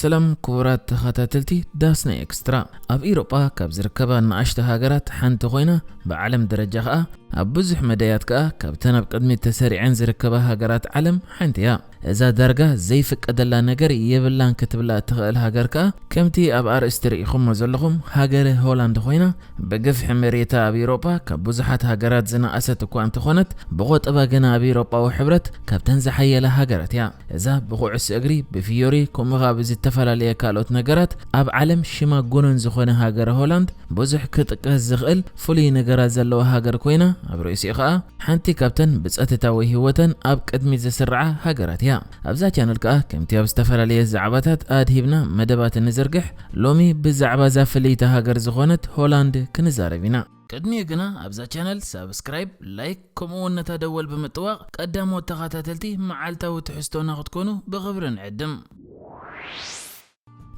ሰላም ክቡራት ተኸታተልቲ ዳስና ኤክስትራ። ኣብ ኢሮጳ ካብ ዝርከባ ንኣሽቱ ሃገራት ሓንቲ ኮይና፣ ብዓለም ደረጃ ከኣ ኣብ ብዙሕ መዳያት ከኣ ካብተን ኣብ ቅድሚት ተሰሪዐን ዝርከባ ሃገራት ዓለም ሓንቲ እያ። እዛ ዳርጋ ዘይፍቀደላ ነገር የብላን ክትብላ እትኽእል ሃገር ከኣ፣ ከምቲ ኣብ ኣርእስቲ ርኢኹሞ ዘለኹም፣ ሃገረ ሆላንድ ኮይና፣ ብግፍሒ መሬታ ኣብ ኢሮጳ ካብ ብዙሓት ሃገራት ዝነኣሰት እኳ እንተኾነት፣ ብቆጠባ ግና ኣብ ኢሮጳዊ ሕብረት ካብተን ዝሓየላ ሃገራት እያ። እዛ ብኩዕሶ እግሪ፣ ብፊዮሪ፣ ከምኡ ኸኣ ብዝተፈላለየ ካልኦት ነገራት ኣብ ዓለም ሽማ ጎነን ዝኾነ ሃገረ ሆላንድ፣ ብዙሕ ክጥቀስ ዝኽእል ፍሉይ ነገራት ዘለዋ ሃገር ኮይና፣ ኣብ ርእሲኡ ኸኣ ሓንቲ ካብተን ብጸጥታዊ ህይወተን ኣብ ቅድሚት ዝስርዓ ሃገራት እያ። ኣብዛ ቻነል ከኣ ከምቲ ኣብ ዝተፈላለየ ዛዕባታት ኣድሂብና መደባት እንዝርግሕ፣ ሎሚ ብዛዕባ እዛ ፍልይቲ ሃገር ዝኾነት ሆላንድ ክንዛረብ ኢና። ቅድሚኡ ግና ኣብዛ ቻነል ሳብስክራይብ፣ ላይክ፣ ከምኡ እውን ነታ ደወል ብምጥዋቕ ቀዳሞት ተኸታተልቲ መዓልታዊ ትሕዝቶና ክትኮኑ ብኽብሪ ንዕድም።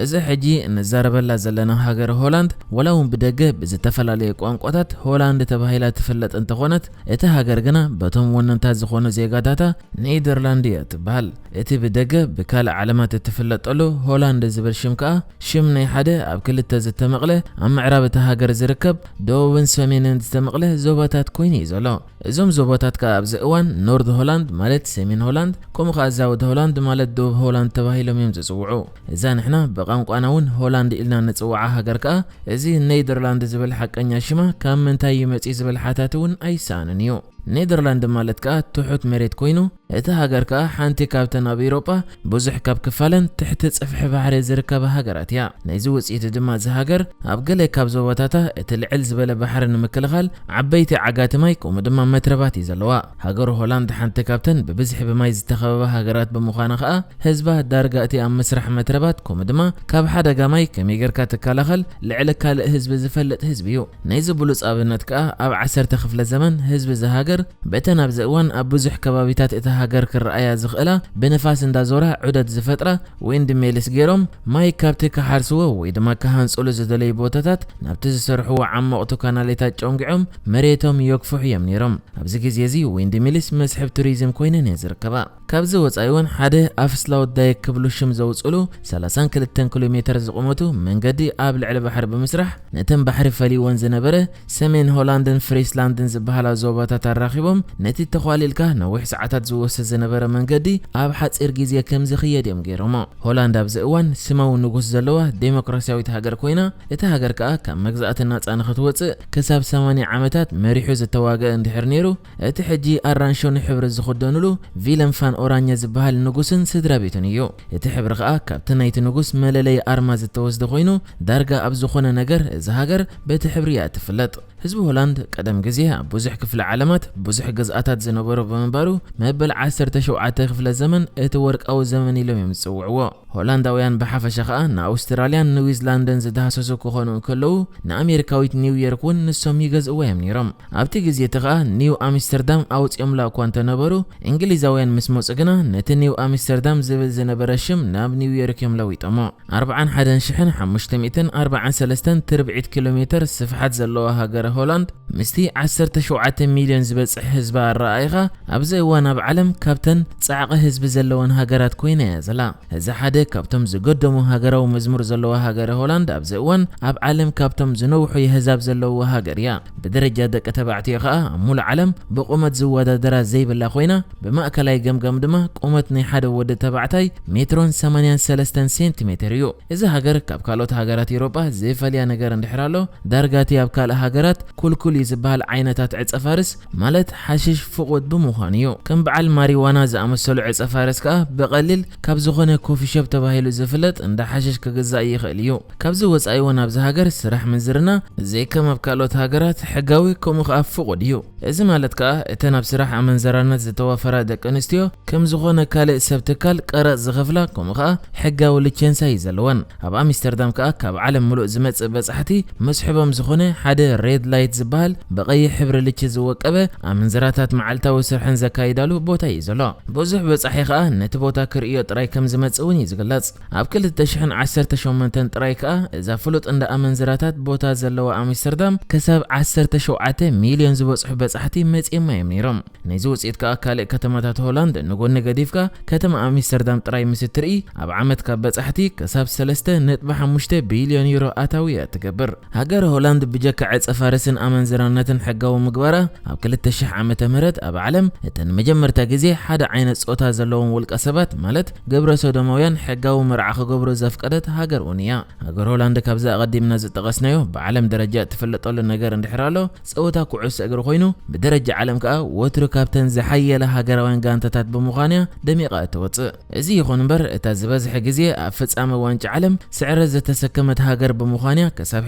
እዚ ሕጂ እንዛረበላ ዘለና ሃገር ሆላንድ፣ ወላ እውን ብደገ ብዝተፈላለየ ቋንቋታት ሆላንድ ተባሂላ ትፍለጥ እንተኾነት፣ እታ ሃገር ግና በቶም ወነንታ ዝኾኑ ዜጋታታ ኔደርላንድ እያ ትበሃል። እቲ ብደገ ብካልእ ዓለማት እትፍለጠሉ ሆላንድ ዝብል ሽም ከኣ፣ ሽም ናይ ሓደ ኣብ ክልተ ዝተመቕለ ኣብ ምዕራብ እታ ሃገር ዝርከብ ደቡብን ሰሜንን ዝተመቕለ ዞባታት ኮይኑ እዩ ዘሎ። እዞም ዞባታት ከኣ ኣብዚ እዋን ኖርድ ሆላንድ ማለት ሰሜን ሆላንድ፣ ከምኡ ከኣ ዛውድ ሆላንድ ማለት ደቡብ ሆላንድ ተባሂሎም እዮም ዝጽውዑ። እዛ ንሕና ብቋንቋና እውን ሆላንድ ኢልና ንጽውዓ ሃገር ከኣ፣ እዚ ኔደርላንድ ዝብል ሓቀኛ ሽማ ካብ ምንታይ እዩ መጺኡ ዝብል ሓታቲ እውን ኣይሰኣንን እዩ። ኔደርላንድ ማለት ከኣ ትሑት መሬት ኮይኑ፣ እታ ሃገር ከኣ ሓንቲ ካብተን ኣብ ኤውሮጳ ብዙሕ ካብ ክፋለን ትሕቲ ጽፍሒ ባሕሪ ዝርከባ ሃገራት እያ። ናይዚ ውጽኢት ድማ እዛ ሃገር ኣብ ገለ ካብ ዞባታታ እቲ ልዕል ዝበለ ባሕሪ ንምክልኻል ዓበይቲ ዓጋቲ ማይ ከምኡ ድማ መትረባት እዩ ዘለዋ። ሃገር ሆላንድ ሓንቲ ካብተን ብብዝሒ ብማይ ዝተኸበባ ሃገራት ብምዃና ከኣ ህዝባ ዳርጋ እቲ ኣብ ምስራሕ መትረባት ከምኡ ድማ ካብ ሓደጋ ማይ ከመይ ጌርካ ትከላኸል ልዕሊ ካልእ ህዝቢ ዝፈልጥ ህዝቢ እዩ። ናይዚ ብሉጽ ኣብነት ከኣ ኣብ ዓሰርተ ክፍለ ዘመን ህዝቢ እዛ ሃገር በተን ኣብዚ እዋን ኣብ ብዙሕ ከባቢታት እታ ሃገር ክረኣያ ዝኽእላ ብንፋስ እንዳዞራ ዑደት ዝፈጥራ ዊንድ ሚልስ ገይሮም ማይ ካብቲ ክሓርስዎ ወይ ድማ ክሃንጽሉ ዝደለዩ ቦታታት ናብቲ ዝሰርሕዎ ዓሞቕቲ ካናሌታት ጨንጊዖም መሬቶም የግፍሑ እዮም ነይሮም። ኣብዚ ግዜ እዚ ዊንድ ሚልስ መስሕብ ቱሪዝም ኮይነን እየን ዝርከባ። ካብዚ ወጻኢ እውን ሓደ ኣፍስላውት ዳይክ ክብሉ ሽም ዘውጽሉ ሰላሳን ክልተን ኪሎ ሜተር ዝቑመቱ መንገዲ ኣብ ልዕሊ ባሕሪ ብምስራሕ ነተን ባሕሪ ፈልይወን ዝነበረ ሰሜን ሆላንድን ፍሪስላንድን ዝበሃላ ዞባታት ኣራኺቦም ነቲ ተዃሊልካ ነዊሕ ሰዓታት ዝወስድ ዝነበረ መንገዲ ኣብ ሓጺር ግዜ ከም ዝኽየድ እዮም ገይሮሞ። ሆላንድ ኣብዚ እዋን ስማዊ ንጉስ ዘለዋ ዴሞክራሲያዊት ሃገር ኮይና፣ እታ ሃገር ከኣ ካብ መግዛእቲ ናጻ ንኽትወጽእ ክሳብ ሰማንያ ዓመታት መሪሑ ዝተዋግአ እንድሕር ነይሩ፣ እቲ ሕጂ ኣራንሾኒ ሕብሪ ዝኽደኑሉ ቪለም ፋን ኦራኘ ዝበሃል ንጉስን ስድራ ቤቱን እዩ። እቲ ሕብሪ ከኣ ካብቲ ናይቲ ንጉስ መለለዪ ኣርማ ዝተወስደ ኮይኑ፣ ዳርጋ ኣብ ዝኾነ ነገር እዛ ሃገር በቲ ሕብሪ እያ እትፍለጥ። ህዝቢ ሆላንድ ቀደም ግዜ ኣብ ብዙሕ ክፍለ ዓለማት ብዙሕ ግዝኣታት ዝነበሮ ብምንባሩ፣ መበል ዓሰርተ ሸውዓተ ክፍለ ዘመን እቲ ወርቃዊ ዘመን ኢሎም እዮም ዝጽውዕዎ። ሆላንዳውያን ብሓፈሻ ከኣ ንኣውስትራልያን ኒውዚላንድን ዝዳህሰሱ ክኾኑ እንከለዉ፣ ንኣሜሪካዊት ኒው ዮርክ እውን ንሶም ይገዝእዋ እዮም ነይሮም። ኣብቲ ግዜ እቲ ከኣ ኒው ኣምስተርዳም ኣውጺኦምላ እኳ እንተነበሩ፣ እንግሊዛውያን ምስ መጹ ግና ነቲ ኒው ኣምስተርዳም ዝብል ዝነበረ ሽም ናብ ኒው ዮርክ እዮም ለዊጦሞ። ኣርብዓን ሓደን ሽሕን ሓሙሽተ ሚእትን ኣርብዓን ሰለስተን ትርብዒት ኪሎ ሜተር ስፍሓት ዘለዋ ሃገረ ሆላንድ ምስቲ ዓሰርተ ሸውዓተ ሚልዮን ዝበጽሕ ህዝባ ኣረኣኢኻ፣ ኣብዚ እዋን ኣብ ዓለም ካብተን ጻዕቒ ህዝቢ ዘለወን ሃገራት ኮይና እያ ዘላ። እዚ ሓደ ካብቶም ዝገደሙ ሃገራዊ መዝሙር ዘለዋ ሃገረ ሆላንድ ኣብዚ እዋን ኣብ ዓለም ካብቶም ዝነውሑ የህዛብ ዘለውዋ ሃገር እያ። ብደረጃ ደቂ ተባዕትዮ ከኣ ኣብ ሙሉእ ዓለም ብቁመት ዝወዳደራ ዘይብላ ኮይና፣ ብማእከላይ ገምጋም ድማ ቁመት ናይ ሓደ ወዲ ተባዕታይ ሜትሮን ሰማንያን ሰለስተን ሴንቲሜተር እዩ። እዚ ሃገር ካብ ካልኦት ሃገራት ኤውሮጳ ዝፈልያ ነገር እንድሕር ኣሎ፣ ዳርጋ እቲ ኣብ ካልእ ሃገራት ኩልኩል እዩ ዝበሃል ዓይነታት ዕጸ ፋርስ፣ ማለት ሓሽሽ ፍቑድ ብምዃኑ እዩ። ከም በዓል ማሪዋና ዝኣመሰሉ ዕጸ ፋርስ ከኣ ብቐሊል ካብ ዝኾነ ኮፊ ሸፕ ተባሂሉ ዝፍለጥ እንዳ ሓሽሽ ክግዛእ ይኽእል እዩ። ካብዚ ወጻኢ እውን ኣብዚ ሃገር ስራሕ ምንዝርና ዘይከም ኣብ ካልኦት ሃገራት ሕጋዊ ከምኡ ከኣ ፍቑድ እዩ። እዚ ማለት ከኣ እተን ኣብ ስራሕ ኣመንዘራነት ዝተዋፈራ ደቂ ኣንስትዮ ከም ዝኾነ ካልእ ሰብ ትካል ቀረጽ ዝኸፍላ ከምኡ ከኣ ሕጋዊ ሊቸንሳ እዩ ዘለወን። ኣብ ኣምስተርዳም ከኣ ካብ ዓለም ምሉእ ዝመጽእ በጻሕቲ መስሕቦም ዝኾነ ሓደ ሬድ ላይት ዝበሃል ብቐይሕ ሕብሪ ልቺ ዝወቀበ ኣመንዝራታት መዓልታዊ ስርሐን ዘካይዳሉ ቦታ እዩ ዘሎ። ብዙሕ በጻሒ ከኣ ነቲ ቦታ ክርእዮ ጥራይ ከም ዝመጽእ እውን እዩ ዝግለጽ። ኣብ ክልተ ሽሕን ዓሰርተ ሸሞንተን ጥራይ ከኣ እዛ ፍሉጥ እንዳ ኣመንዝራታት ቦታ ዘለዋ ኣምስተርዳም ክሳብ ዓሰርተ ሸውዓተ ሚልዮን ዝበጽሑ በጻሕቲ መጺኦማ እዮም ነይሮም። ነዚ ውጽኢት ከኣ ካልእ ከተማታት ሆላንድ ንጎኒ ገዲፍካ ከተማ ኣምስተርዳም ጥራይ ምስ እትርኢ ኣብ ዓመት ካብ በጻሕቲ ክሳብ ሰለስተ ነጥቢ ሓሙሽተ ቢልዮን ዩሮ ኣታዊ እያ ትገብር። ሃገር ሆላንድ ብጀካ ዕጸ ፋርስን ኣመንዝራነትን ሕጋዊ ምግባራ ኣብ ክልተ ሽሕ ዓመተ ምህረት ኣብ ዓለም እተን ንመጀመርታ ግዜ ሓደ ዓይነት ጾታ ዘለዎም ውልቀ ሰባት ማለት ግብረ ሶዶማውያን ሕጋዊ መርዓ ክገብሩ ዘፍቀደት ሃገር እውን እያ። ሃገር ሆላንድ ካብዚ ኣቐዲምና ዝጠቐስናዮ ብዓለም ደረጃ እትፍለጠሉ ነገር እንድሕር ኣሎ ጸወታ ኩዕሶ እግሪ ኮይኑ ብደረጃ ዓለም ከኣ ወትሩ ካብተን ዝሓየላ ሃገራውያን ጋንታታት ብምዃን እያ ደሚቓ እትወጽእ። እዚ ይኹን እምበር እታ ዝበዝሐ ግዜ ኣብ ፍጻመ ዋንጫ ዓለም ስዕረት ዘተሰከመት ሃገር ብምዃን እያ ክሳብ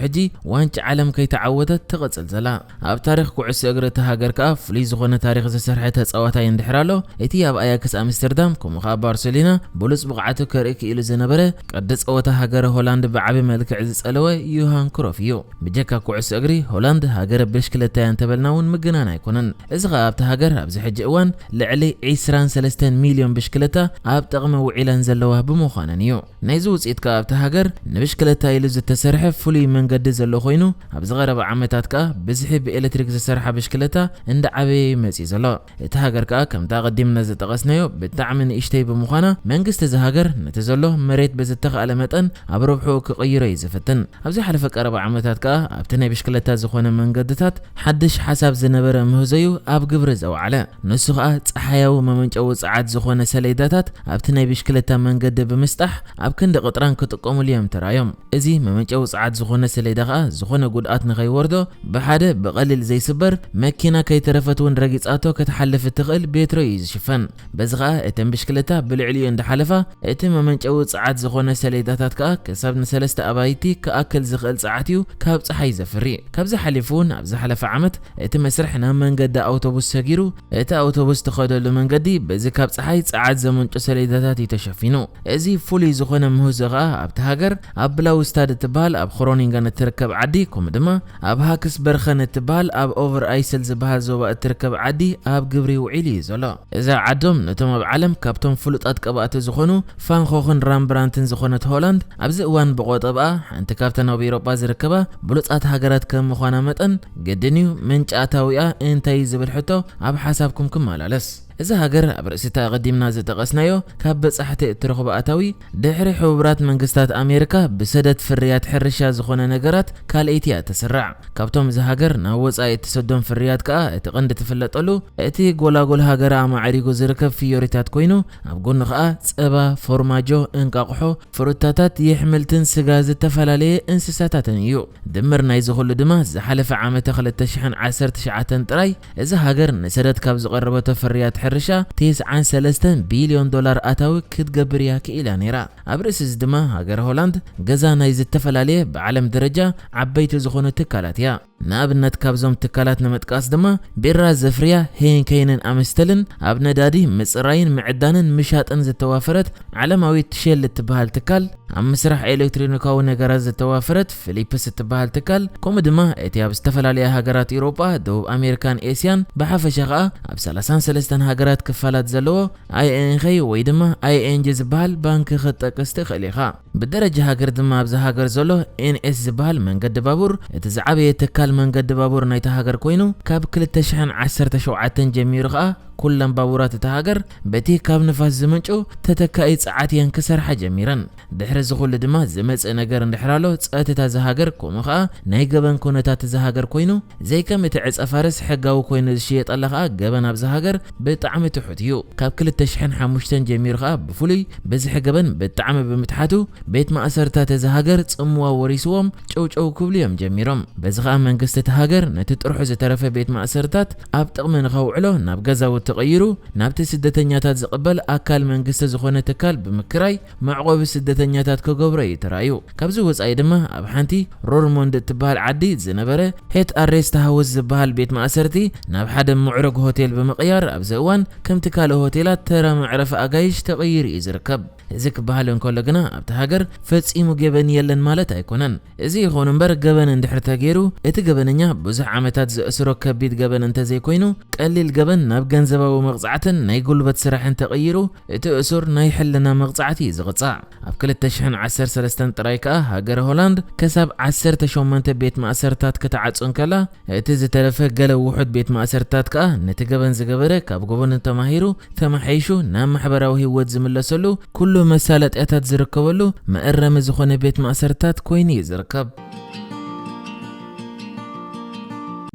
ሕጂ ዋንጫ ዓለም ከይተዓወተት ትቕጽል ዘላ። ኣብ ታሪኽ ኩዕሶ እግሪ እታ ሃገር ከኣ ፍሉይ ዝኾነ ታሪኽ ዝሰርሐ ተጻዋታይ እንድሕር ኣሎ እቲ ኣብ ኣያክስ ኣምስተርዳም ከምኡ ከኣ ባርሴሎና ብሉጽ ብቕዓቱ ከርኢ ክኢሉ ዝነበረ ቅዲ ጸወታ ሃገረ ሆላንድ ብዓቢ መልክዕ ዝጸለወ ዮሃን ክሮፍ እዩ። ብጀካ ኩዕሶ እግሪ ሆላንድ ሃገረ ብሽክለታ እያ እንተበልና እውን ምግናን ኣይኮነን። እዚ ከኣ ኣብታ ሃገር ኣብዚ ሕጂ እዋን ልዕሊ ዕስራን ሰለስተን ሚልዮን ብሽክለታ ኣብ ጥቕሚ ውዒለን ዘለዋ ብምዃነን እዩ። ናይዚ ውጽኢት ከኣ ኣብታ ሃገር ንብሽክለታ ኢሉ ዝተሰርሐ ፍሉይ መንገዲ ዘሎ ኮይኑ ኣብዚ ቀረባ ዓመታት ከኣ ብዝሒ ብኤሌክትሪክ ዝሰርሓ ብሽክለታ እንዳዓበየ እዩ መጺኡ ዘሎ። እቲ ሃገር ከኣ ከምቲ ኣቐዲምና ዝጠቐስናዮ ብጣዕሚ ንእሽተይ ብምዃና መንግስቲ እዚ ሃገር ነቲ ዘሎ መሬት ብዝተኻእለ መጠን ኣብ ረብሕኡ ክቕይሮ እዩ ዝፍትን። ኣብ ዝሓለፈ ቀረባ ዓመታት ከኣ ኣብቲ ናይ ብሽክለታ ዝኾነ መንገድታት ሓድሽ ሓሳብ ዝነበረ ምህዞ እዩ ኣብ ግብሪ ዘውዓለ። ንሱ ከኣ ጸሓያዊ መመንጨዊ ጸዓት ዝኾነ ሰሌዳታት ኣብቲ ናይ ብሽክለታ መንገዲ ብምስጣሕ ኣብ ክንዲ ቅጥራን ክጥቀሙሉ እዮም ተራዮም። እዚ መመንጨዊ ጸዓት ዝኾነ ሰሌዳ ከኣ ዝኾነ ጉድኣት ንኸይወርዶ ብሓደ ብቐሊል ዘይስበር መኪና ከይተረፈት እውን ረጊጻቶ ክትሓልፍ እትኽእል ቤትሮ እዩ ዝሽፈን። በዚ ከኣ እተን ብሽክለታ ብልዕሊኡ እንዳሓለፋ እቲ መመንጨዊ ጸዓት ዝኾነ ሰሌዳታት ከኣ ክሳብ ንሰለስተ ኣባይቲ ክኣክል ዝኽእል ጸዓት እዩ ካብ ጸሓይ ዘፍሪ። ካብዚ ሓሊፉ እውን ኣብ ዝሓለፈ ዓመት እቲ መስርሕ ናብ መንገዲ ኣውቶቡስ ሰጊሩ እቲ ኣውቶቡስ ትኸደሉ መንገዲ በዚ ካብ ጸሓይ ጸዓት ዘመንጩ ሰሌዳታት እዩ ተሸፊኑ። እዚ ፍሉይ ዝኾነ ምህዞ ከኣ ኣብቲ ሃገር ኣብ ብላውስታድ እትበሃል ኣብ ኽሮኒንገን እትርከብ ዓዲ ከምኡ ድማ ኣብ ሃክስበርኸን እትበሃል ኣብ ኦቨር ኣይስል ዝበሃል ዞባ እትርከብ ዓዲ ኣብ ግብሪ ውዒሉ እዩ ዘሎ። እዛ ዓዶም ነቶም ኣብ ዓለም ካብቶም ፍሉጣት ቀባእቲ ዝኾኑ ፋንኾኽን ራምብራንትን ዝኾነት ሆላንድ ኣብዚ እዋን ብቆጠብኣ ሓንቲ ካብተን ኣብ ኤውሮጳ ዝርከባ ብሉጻት ሃገራት ከም ምዃና መጠን ግድን እዩ ምንጪ ኣታዊኣ እንታይ እዩ ዝብል ሕቶ ኣብ ሓሳብኩም ክመላለስ። እዚ ሃገር ኣብ ርእሲታ ኣቐዲምና ዝጠቐስናዮ ካብ በጻሕቲ እትረኽቦ ኣታዊ ድሕሪ ሕቡራት መንግስታት ኣሜሪካ ብሰደድ ፍርያት ሕርሻ ዝኾነ ነገራት ካልኣይቲ እያ ትስራዕ። ካብቶም እዚ ሃገር ናብ ወጻኢ እትሰዶም ፍርያት ከኣ እቲ ቀንዲ ትፍለጠሉ እቲ ጎላጎል ሃገራ ኣማዕሪጉ ዝርከብ ፍዮሪታት ኮይኑ ኣብ ጎኑ ከኣ ጸባ፣ ፎርማጆ፣ እንቃቑሖ፣ ፍሩታታት፣ የሕምልትን ስጋ ዝተፈላለየ እንስሳታትን እዩ። ድምር ናይዚ ኩሉ ድማ ዝሓለፈ ዓመተ ክልተ ሽሕን ዓሰርተ ትሽዓተን ጥራይ እዛ ሃገር ንሰደድ ካብ ዝቐረበቶ ፍርያት ሕርሻ ተስዓን ሰለስተን ቢልዮን ዶላር ኣታዊ ክትገብር እያ ክኢላ ነይራ። ኣብ ርእሲ እዚ ድማ ሃገር ሆላንድ ገዛ ናይ ዝተፈላለየ ብዓለም ደረጃ ዓበይቲ ዝኾኑ ትካላት እያ። ንኣብነት ካብዞም ትካላት ንምጥቃስ ድማ ቢራ ዘፍርያ ሄይንከይንን ኣምስተልን፣ ኣብ ነዳዲ ምጽራይን ምዕዳንን ምሻጥን ዝተዋፈረት ዓለማዊት ሼል እትበሃል ትካል፣ ኣብ ምስራሕ ኤሌክትሮኒካዊ ነገራት ዝተዋፈረት ፊሊፕስ እትበሃል ትካል፣ ከምኡ ድማ እቲ ኣብ ዝተፈላለያ ሃገራት ኤውሮጳ፣ ደቡብ ኣሜሪካን ኤስያን ብሓፈሻ ኸኣ ኣብ ሰላሳን ሰለስተን ሃገራት ክፋላት ዘለዎ ኣይኤንኸይ ወይ ድማ ኣይኤንጂ ዝበሃል ባንኪ ክትጠቅስ ትኽእል ኢኻ። ብደረጃ ሃገር ድማ ኣብዚ ሃገር ዘሎ ኤንኤስ ዝበሃል መንገዲ ባቡር እቲ ዝዓበየ ትካል መንገዲ ባቡር ናይታ ሃገር ኮይኑ ካብ ክልተ ሽሕን ዓሰርተ ሸውዓተን ጀሚሩ ኸኣ ኩለን ባቡራት እታ ሃገር በቲ ካብ ንፋስ ዝምንጩ ተተካኢ ጸዓት እየን ክሰርሓ ጀሚረን። ድሕሪ እዚ ኩሉ ድማ ዝመጽእ ነገር እንድሕር ኣሎ ጸጥታ እዛ ሃገር ከምኡ ኸኣ ናይ ገበን ኩነታት እዛ ሃገር ኮይኑ ዘይከም እቲ ዕጸ ፋርስ ሕጋዊ ኮይኑ ዝሽየጠላ ኸኣ ገበን ኣብዚ ሃገር ብጣዕሚ ትሑት እዩ። ካብ ክልተ ሽሕን ሓሙሽተን ጀሚሩ ኸኣ ብፍሉይ ብዝሒ ገበን ብጣዕሚ ብምትሓቱ ቤት ማእሰርታት እዛ ሃገር ጽምዋ ወሪስዎም ጨውጨው ክብሉ እዮም ጀሚሮም። በዚ ኸኣ መንግስቲ እቲ ሃገር ነቲ ጥርሑ ዝተረፈ ቤት ማእሰርታት ኣብ ጥቕሚ ንኸውዕሎ ናብ ገዛውቲ ቀይሩ ናብቲ ስደተኛታት ዝቕበል ኣካል መንግስቲ ዝኾነ ትካል ብምክራይ መዕቆቢ ስደተኛታት ክገብሮ እዩ ተራእዩ። ካብዚ ወጻኢ ድማ ኣብ ሓንቲ ሮርሞንድ እትበሃል ዓዲ ዝነበረ ሄት ኣሬስት ሃውስ ዝበሃል ቤት ማእሰርቲ ናብ ሓደ ምዕሩግ ሆቴል ብምቕያር ኣብዚ እዋን ከምቲ ካልእ ሆቴላት ተራ መዕረፊ ኣጋይሽ ተቐይሩ እዩ ዝርከብ። እዚ ክበሃል እንከሎ ግና ኣብቲ ሃገር ፈጺሙ ገበን የለን ማለት ኣይኮነን። እዚ ይኹን እምበር ገበን እንድሕር ተገይሩ እቲ ገበነኛ ብዙሕ ዓመታት ዘእስሮ ከቢድ ገበን እንተዘይኮይኑ ቀሊል ገበን ናብ ገንዘባዊ መቕጻዕትን ናይ ጉልበት ስራሕን ተቐይሩ እቲ እሱር ናይ ሕልና መቕጻዕቲ እዩ ዝቕጻዕ። ኣብ ክልተ ሽሕን ዓሰርተ ሰለስተን ጥራይ ከኣ ሃገረ ሆላንድ ከሳብ ዓሰርተ ሸሞንተ ቤት ማእሰርታት ክትዓጹ እንከላ እቲ ዝተረፈ ገለ ውሑድ ቤት ማእሰርታት ከኣ ነቲ ገበን ዝገበረ ካብ ገበኑ ተማሂሩ ተመሓይሹ ናብ ማሕበራዊ ህይወት ዝምለሰሉ ኩሉ መሳለጥያታት ዝርከበሉ መእረሚ ዝኾነ ቤት ማእሰርታት ኮይኑ እዩ ዝርከብ።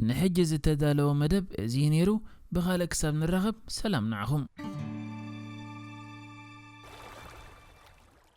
ንሕጂ ዝተዳለወ መደብ እዚ እዩ ነይሩ። ብኻልእ ክሳብ ንራኸብ ሰላም ንዓኹም።